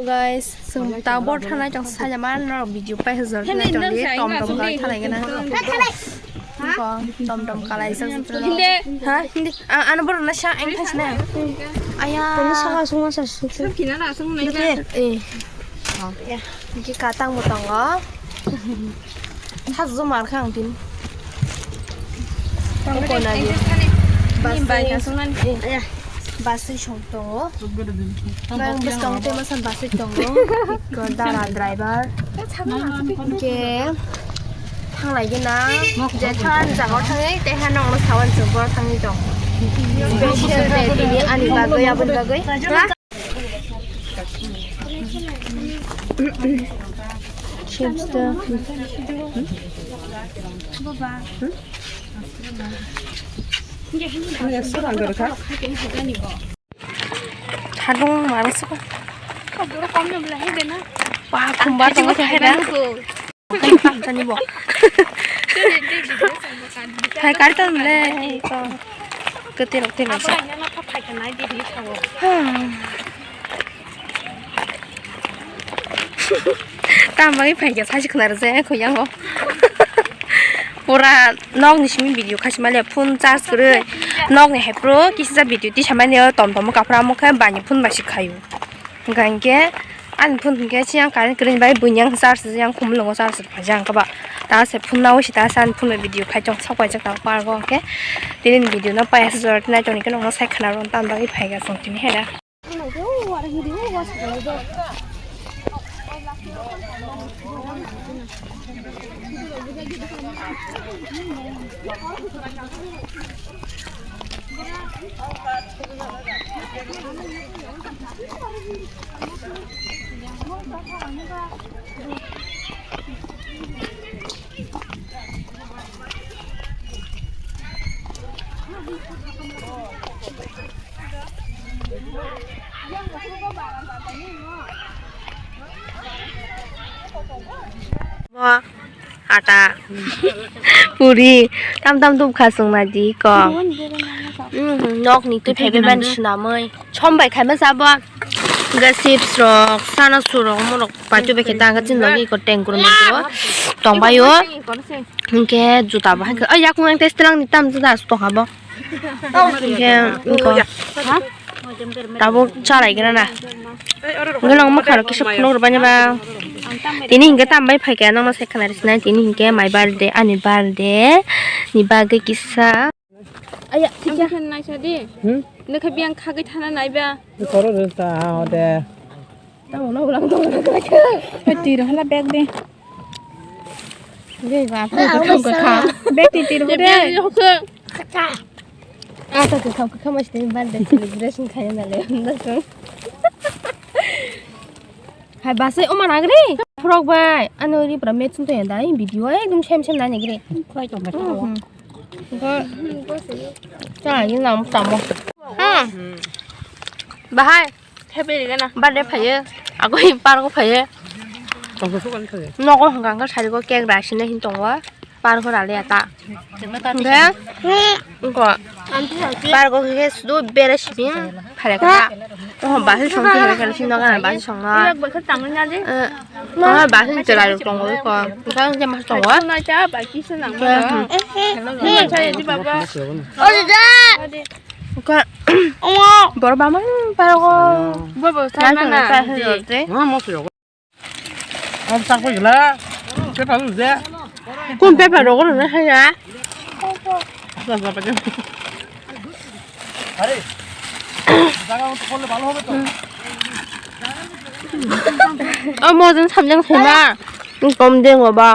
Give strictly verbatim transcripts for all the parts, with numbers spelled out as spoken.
Guys, chwng ta bor thanai tong saja ma norok video pai hwjak nai tong di tom tom kalai thanai gana. Ko tom tom kalai sa. Hindi. Ha, hindi. Ano bor na sa eng thas na. Aya. Ini sama semua sa. Kina na sung nai. Eh. Ya, ini katang mo tongo. Thas jumar khang tin. Baswi, baswi song tongo. Bang bwskang tei masa baswi tongo. Dara driver. Ke thanglai gina. Je than jago thangwi tei hano sawan jogor thangwi tong. Special day tini ani bagwi aboni bagwi. Chips ta. Thadung mara saka. Ba kumba tong hai da. Tani bo. Hai kar tong le. Kete rok tele sa. Tam bagwi phaikha saisi khwna rwjak kho yango. Pura nokni simi video khaisi manya phone charge kwrwi. Nokni hai pro kisa video tisa manya tom tom kaphra amo khe bani phone bai se khaio. Hwnkha hinkhe ani phone hinkhe siyang current kwrwi bai buini yang charge yang khumulwngo charge phaijak khe ba. Ta se phone nawi se ta se ani phone bai video khai tong sok paijak ta park o hinkhe tini video no paiya se jora nai tongni khe nokno sai khwna rw tam bagwi phaikha chwng tini hai da. Mo ata puri tam tam tup kha chwng nai di ko. Nok ni twi phaibai mani swnamwi som bai khaima sabo. Ga chips rok sana surok morok paitwi bai khe ta ga chin logi ko tengkuru mengkuru tong bai o. Hinkhe juta bo hai khe yakung ang tei stelang ni tam juta aswk tong ha bo. Hinkhe wngkha. Tabuk chalai gana na. Hinkhe nang mwkhang rok kisa phunuk rwbaini ba. Tini hinkhe tam bai phaikha nokno se khwna rw sinai tini hinkhe my birthday ani birthday ni bagwi kisa. Aya, ang kisa naisa di. Hmm? Nokha biyang khagwi thana naiba. Koro rwsta ha ode. Tamo no ulang tong na kha. Twi rw hala bag de. Bag twi twi rw de. Ah, ta kwkham kwkham masti birthday celebration khaina le. Hai basai oma nagri. Frog bai. Ano ri pra match to ya dai video ekdom sem sem nai nagri. Khwlai tong kha. Cha ni nam tamo. Ha. Bahai. Birthday phaio, agoi park o phaio. Nogo hwnka hwnka sari go cake raisina hin tongo, park o rale ya ta. Hwnkhe, wngkha, park o khe sudu bere sibin phailai kha. Oh, basi song khe hwnkhe sini nogo basi song no. Oh, basi chwla rok tongo wngkha, hwnkhe mas tongo. Wngkha. Omo. Borok bangma park o. Bobo sai mana? Ang mosok. Ang sak pai gila. Pepa lu je. Kun pepa rogo na haya. Are. Jaga mতো করলে ভালো হবে তো. O mojang samjang sema. Kom deng ba.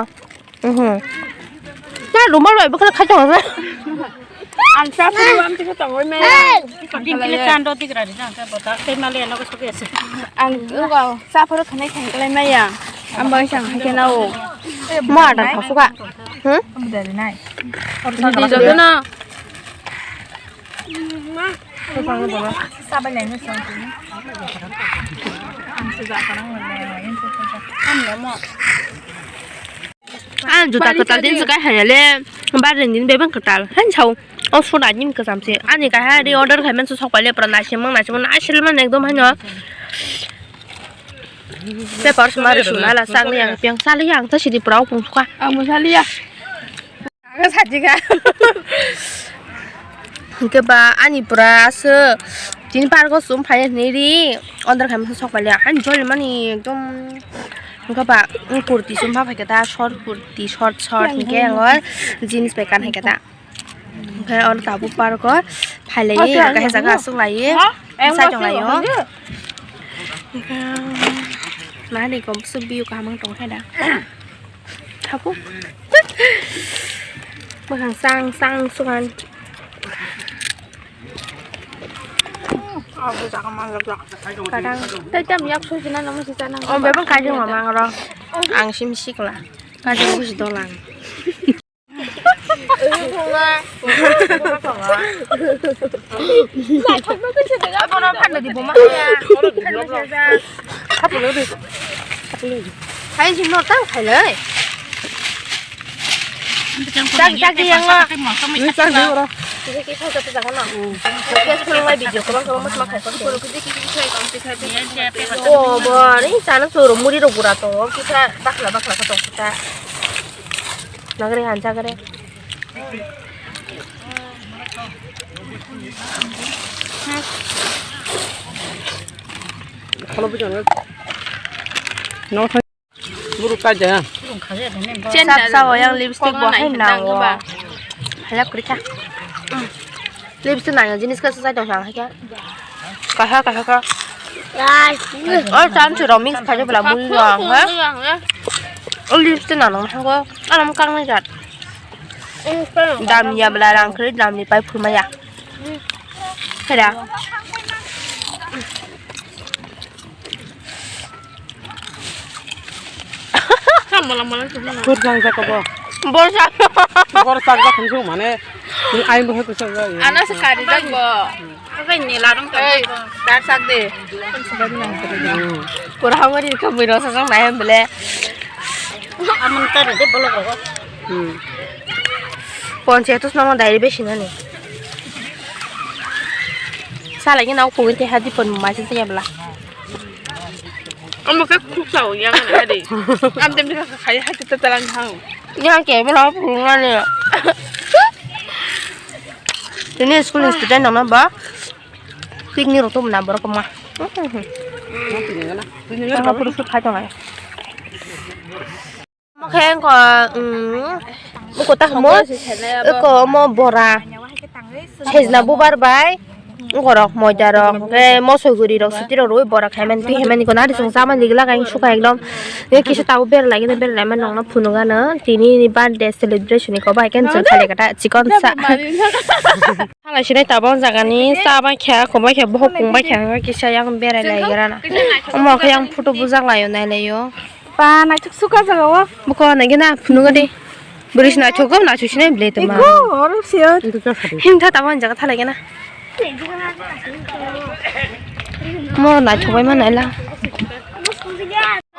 Mhm. Na rumal bai bwkhwlai khai tongo. Ang sa phuru am tisa tongoi me. Din kile chan do tigra di jang ta bota. Tei male no ko soke ase. Ang go sa phuru khanai thang khlai maya. Am bai sang hai khe na o. Ma da thasuka. Hmm? Am da nai. Di joto na. Ang juta kwtal din swkai hanya le, barni din bebak kwtal. Han sao, o sura din kwcham se. Ani kahari order khai man sok pai le pura naisim mang naisim mang naisil man ekdom hano. Paper suma rwsung nala chakli ang piyang chali ang ta sidi pura opung suka. Ang bo chaliya. Ang sajika. Hwnkhe ba ani pura aswk tini park o chum phai hinwi ri order khaima sok pailiya ani joli mani ekdom. Hwnkhe ba kurti chum pha phaikhe ta short kurti short short hwnkhe ang o jeans bai kan hai khe ta. Hwnkhe oro tabuk park o phailaiwi hwnkhe hai jaga aswk laiwi bwsai tonglaio. Hwnkhe nahani kom bwswk view kaham wng tongkhe da. Thabu. Bwkhang sang sang sugan. Kadang. Tei tam yak soi jina namo si chana. Oh, bebang kajang mama ngoro. Ang sim sikla. Kajang busi dolang. Abono phanda di buma ya. Hai jin no tang khai lai. Tang tang yang ma. Ni tang di ora. Kisa kisa kisa kisa kono. Kisa kisa lai video kobang kobang mas makhai kono. Oh, bo ni chana suru muri ro gura to. Kisa bakla bakla kono kisa. Nagre han chagre. Muruk kaja. Sap sao yang lipstick bo hai nang o. Halak krika. Lipstick nang jenis ka sasai tong sang hai ka. Kaha kaha ka. Oh, chan churok mix khajo bela mui rong ha. Oh, lipstick nang nang hango. Aram kang nai jat. Dam ya bela rang kri dam ni pai phurmaya. Hera. Borsa ang jaka bo. Borsa. Borsa ang jaka sung mane. Ni ain bo hetu sung jaka. Ana se kari jak bo. Akai ni larung ka. Ei, dar sak de. Pura hamari ka mui rosa sang nai bele. Amun kari de bolok rogo. Hmm. Ponche tus nama dai be sinani. Sala ni nau pungin te hadi pon ma se ya bela. Omo khe khuksa o yang na de. Am dem kha khai ha ta talang thang. Yang ke bela pungani. Tini school ni student nang ba. Picnic rok tum na borok ma. Tini ngana. Tini ngana. Puru su khai tongai. Omo khe wngkha, um, wngkha ta hamo, wngkha omo bora. Sejna bubar bai, wngkha rok, moida rok, hwnkhe mosoi guri rok, suti rok rwui bora khaimani, twi khaimani, kono ari chwng chamani, gila kain sukha ekdom. Hwnkhe kisa tabuk bera lagina, bera laimani nongno phunukgano, tini ni birthday celebration ni kobo hai khe chwng khali kata chikon sa. Hala sinai tabuk o jaga ni cha bai kha, kok bai kha, bohok kung bai kha, kisa yang berai lai gra na. Omo khe yang photo bujak lai o, nai lai o. Ba, naithok suka jaga o. Buko nai gina phunuk de. Bwrwi se naithok go, naithok sinai ble tongma. Ego, oro se o. Himtha tamo jaga thalai gina. Mo naithok bai ma naila.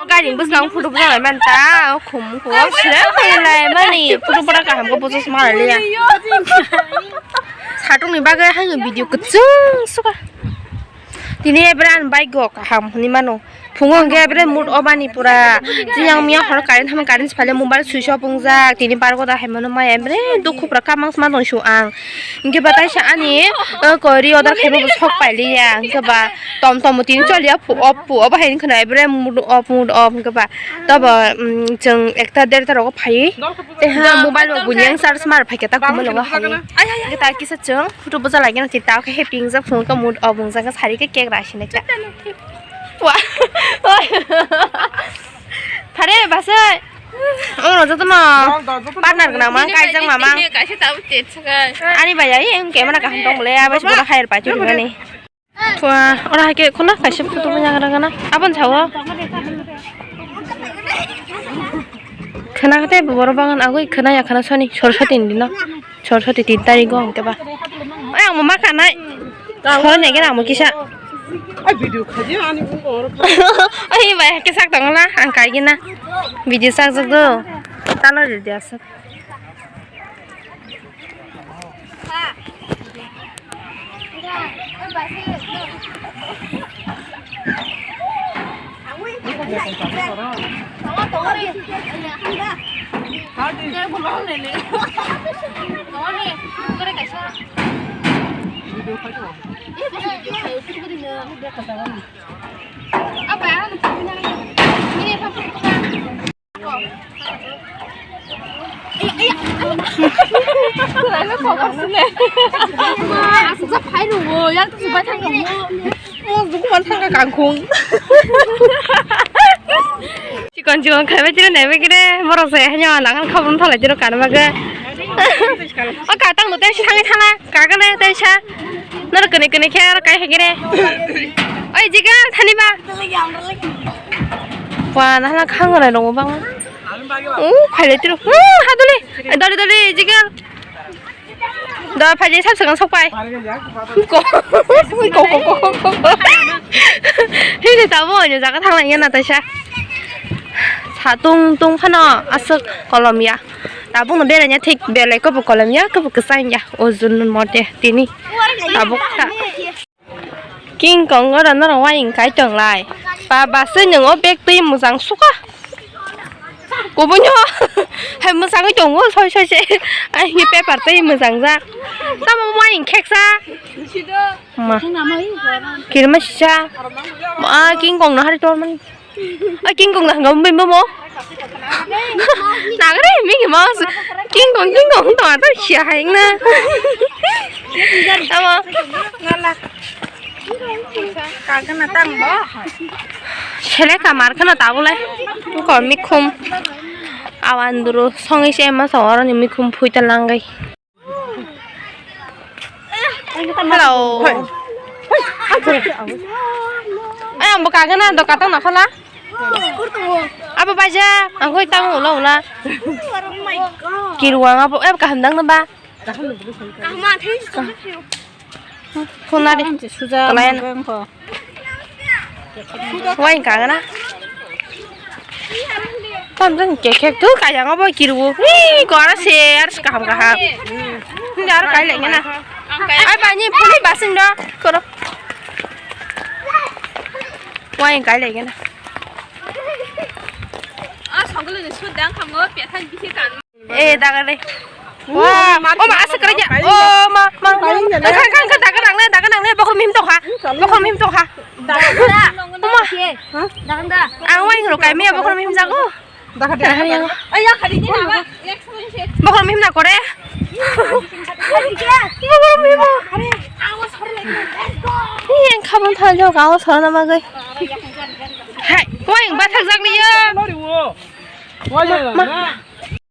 O gari bwskango photo bwskango lai manta, o khum khum sile lai mani photo bwrang kaham khe bwskango sma lai liya. Satung ni bagwi haino video kwchwng suka. Tini ebra ani bike go kaham hwnwi mano. Phungo hwnkhe ebra mood off ani pura. Tini ang mia horo current hamya current se phaile mobile switch off wngjak. Tini bargo da hai mano maya ebra dukhu pura kamang sma tong su ang. Hwnkhe ba taisa ani, o, kori order khaima bo sok pailiya. Hwnkhe ba tom tom bo tini choliya phu off phu obo hai wngkha na ebra mood off mood off hwnkhe ba. Tobo, um, chwng ekta derta rogo phaiwi. Teha mobile bo bunyang charge mar phaikhe ta khumui logo hai. Hwnkhe ta kisa chwng photo bwsa lagina tita khe happy wngjak phunukhe mood off wngjak khe sari khe cake rasinai kha. Wa. Phare basai. Oro jotono partner gwnang mang kaijak mamang. Ani bai ai em camera kaham tong bole abai se bono hire pai churi mani. Pua, oro hai khe khuna kaisa photo bo yagra gana. Abon sawo. Khana khe tei borok bangan agoi khana ya khana soni Saraswati ni dino. Saraswati tin tarik o hwnkhe ba. Ai ang bo ma kanai. Soni nai gana ang bo kisa. Ai video khaji ani bo oro. Ai bai kisa tong na ang kai gina. Video sak jak do. Talo ridi aswk. Chikon chikon khaibai chini naibai kire borok se hanya langan khabum thalai chiro kanma ge. O katang no tei thangwi thala. Kagane tei sa. Noro kene kene khe aro kai hegere. Oi jiga thani ba. Wa na hala khang rai rong bang. U khaile tiro. U hadule. Dali dali jiga. Da phaji sab segang sok pai. Ko ko ko ko ko. Hini tabo ni jaga thang lai na tei sa. Sa tung tung phano aswk kolom ya. Tabukno beraina thik belai kebo kolom ya, kebo kwchang ya. O jun mote tini tabuk ta. King Kong oro norok waing kai tong lai. Ba, ba se nwng o bag twi mwchang suka. Kubunyo. Hai mwchangwi tongo soi soi se. Ai ni paper twi mwchang jak. Tamo waing kheksa. Ma. Kirma sisa. Ma King Kong no hari tormani. A King Kong nang gam bimbo mo. Nagre mi ki mas. King Kong King Kong to ata sia hai na. Tamo. Sele kamar khana tabule. Ko mikhum. Awan duru songi se ma sawara ni mikhum phuita langgai. Hello. Ay, ang baka gana do katang na khala. Abo baja, ang koi tang ula ula. Kiruang abo, eh, kaham dang na ba. Phone na di. Suja. Waing kagana. Tamjani kekhek tu kayang abo kiru. Hi kora se ar kaham kaham. Ngar kai lengena. Ai bani phone basing do. Koro. Waing kai lengena. Ah, sogole ni sudang kamo pethan bisi kan. Eh, daga deh. Wah, oh, ma, asik kerja. Oh, ma, ma, ma. Kan, kan, kan, daga nang ne, daga nang ne, bokol mihim tong ha. Bokol mihim tong ha. Daga da. Oma. Daga da. Ang wai ngro kai, mia bokol mihim jago. Daga deh. Daga yang. Ay, ya, kali ni apa? Bokol mihim na kore. Bokol mihim. Ini yang kamu tahu jauh, kamu soal nama gue. Hai, wah, yang batak jak nih ya. Ma, ma.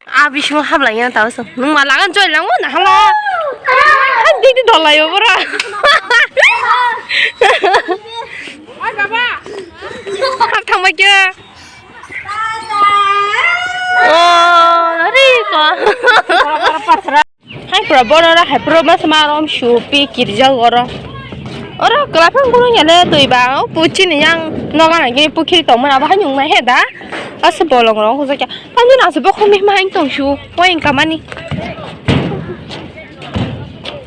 A bisingo hablai ya tao song. Nung ma lagan choi lango na hala. Han di di dolai yo bora. Ai baba. Hap thang bai kya. Oh, ri ko. Hai pura bono ra hai pura mas marom shupi kirjal goro. Oro kelaphang gurung ya le tui ba o puchi ni yang noga na gini pukhiri tong mana ba hanyung mai he da. Asa bolong rong kusa kya. Tang jun asa bokho mi ma hang tong shu. Wa ing kamani.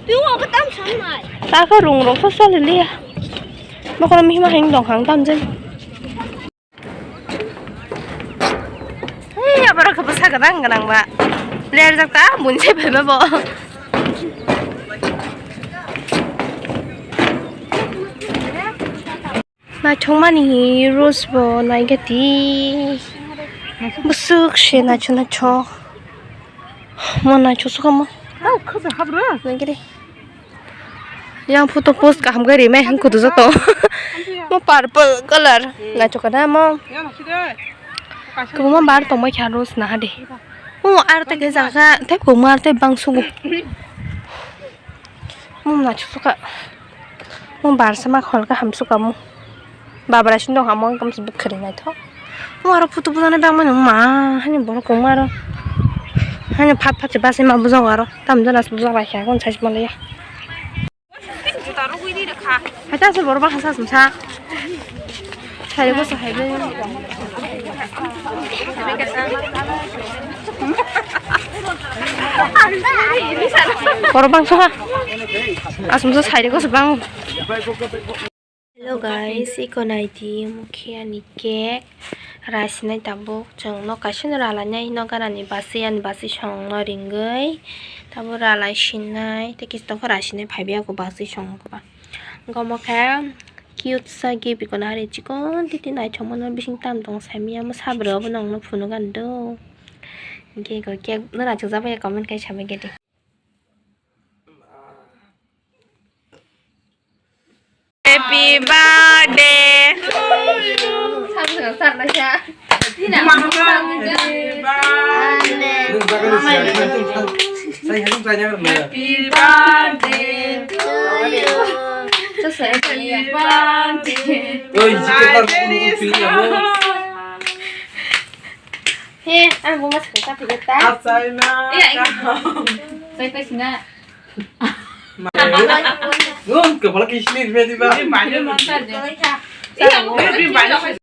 Tu wa ba tam san mai. Ta kho rung rong so so le le ya. Bokho mi ma hang tong hang tam jun. Hei, aborok khe bwsa gwnang gwnang ba. Lerjak ta, buini se phaiba bo. Naithokmani hi rose bo naigati. Bwswk se naithok naithok. Mo naithok sukha mo. Naigati. Yang photo post kaham khe rimai hwn kudu joto. Mo purple color. Naithok kana mo. Kwbangma bar tongbai kha rose naha de. Mo ar tei khe jaga tei kwbangma ar tei bangsugo. Mo naithok sukha. Mo bar sama khol kaham sukha mo. Babra sindong hamo wngkha bwkha ri naithok. Mo aro photo bujana bangmani ma hani borok kwbangma aro. Hani phat phat se bachai ma bujao aro. Tamjani bujak bai kha, kon sai se manliya. Haita se borok bangkha sa sumsa. Sai bo sa hai bo. Borok bangkha. Asumsa sai ko se bang. Hello guys, iko naidi mukhe ani cake. Rasinai tabuk chwng no kaisa no ralainai no ganani baswi ani baswi songno ringwi. Tabuk ralai sinai tei kisa tongkha rasinai phaibai ako baswi songkha. Gomo khe cute sa gift iko nari chikon titi naithokmano bising tam tong saimanya mo sabra obo nongno phunuk ani do. Hinkhe iko cake no rachuk jabai comment khai sabai gede. Happy birthday. Happy birthday to you. Happy birthday. He, ang bo mas ka phi ta. Achaina. Iya, iya. Sai kai sina. Ngon ke pala kisni me di ba. Iya, iya.